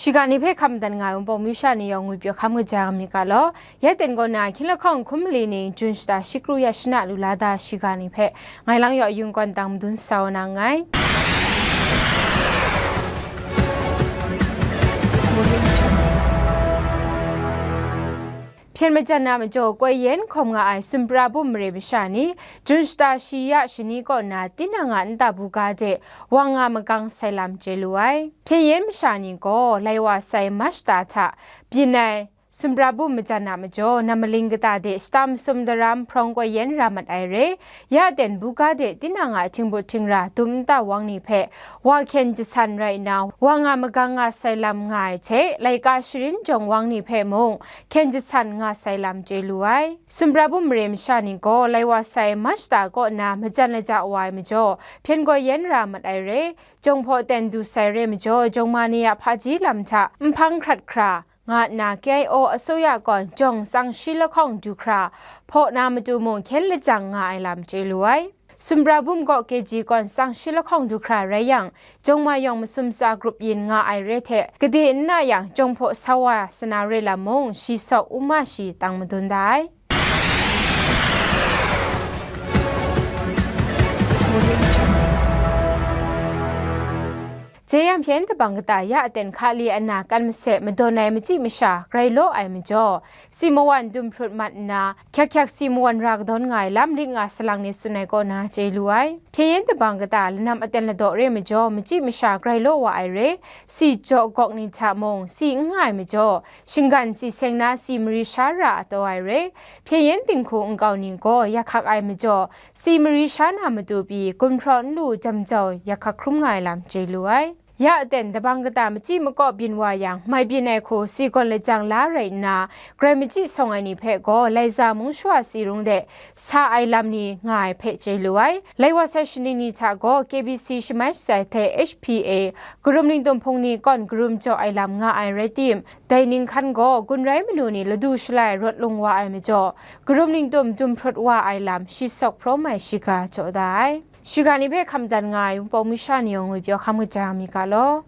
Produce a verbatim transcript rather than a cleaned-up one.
Shiga ni hpe hkam dan nga ai Wunpawng masha ni yawng ngwi pyaw hkam kaja mi ga law, ya ten kaw na hkying lahkawng hkum mali ning Jun shata shi kru ya shana lu la da shiga ni hpe, ngai lang yaw yung kawn tang madun sa wa na nngai. Hpyen majan na majaw koi yen hkawm nga ai sumra bum mare masha ni, Jun shata shi ya shani kaw na tinang a nta buga de wa nga magang sai lam chye lu ai. Hpyen yen masha ni gaw, lai wa sai March shata hta byin ai sumra bum majan na majaw, nam maling kata de shata masum daram hprawng koi yen ra mat ai re, ya ten buga de tinang a htingbut htingra dum nta wang ni hpe wa hkyen jasan rai nna, wa nga magang nga sai lam nga ai hte, laika sharin jawng wang ni hpe mung hkyen jasan nga sai lam chye lu ai. Sumra bum mare masha ni gaw, lai wa sai March shata kaw na majan laja wa ai majaw, hpyen gaw yen ra mat ai re, jawng hpaw ten du sai re majaw, jawng ma ni a hpaji lam hta nhpang hkrat hkra nga nna, K I O a soya kawn jawng tsang shi lahkawng du hkra hpaw na matu mung hkyen lajang nga ai lam chye lu ai. Sumra bum gaw K G kawn tsang shi lahkawng du hkra rai yang, jawng ma yawng masum tsa grup yin nga ai re hte, gade n na yang, jawng hpaw sa wa sana re lam mung, shi sawk u ma shi tang madun da ai. Jeyang hpyen dabang kata ya aten hka li ana kan mase madawn ai machyi masha grai law ai majaw, si mawan dum hprut mat nna, hkyak hkyak si mawan ra kadawn nga ai lam lit nga salang ni tsun ai kaw na chye lu ai. Hpyen yen dabang kata lanam aten ladaw re majaw, machyi masha grai law wa ai re, si jaw gawk ni hta mung, si n nga ai majaw, shinggan si seng na si mari sha ra a taw ai re, hpyen yen dinghku nkau ni gaw yak hkak ai majaw, si mari sha na matu pyi, gumhpraw n lu jam jau yak hkak hkrum nga ai lam chye lu ai. Ya aten dabang kata machyi makaw byin wa yang, mai byin ai hku si gawn lajang la rai nna, grai machyi sawng ai ni hpe gaw, Laiza mung shawa si rung de sa ai lam ni nga ai hpe chye lu ai. Lai wa sai shaning ni hta gaw, K B C shamai shatsai hte H P A, karum ningtum hpung ni kawn karum jaw ai lam nga ai rai tim, dai ning hkan gaw gun rai manu ni ladu shalai rawt lung wa ai majaw, karum ningtum dum hprut wa ai lam shi sawk hprawm ai shiga jaw da ai. Shiga ni hpe hkam dan nga ai Wunpawng masha ni yawng ngwi pyaw hkam kaja mi ga law.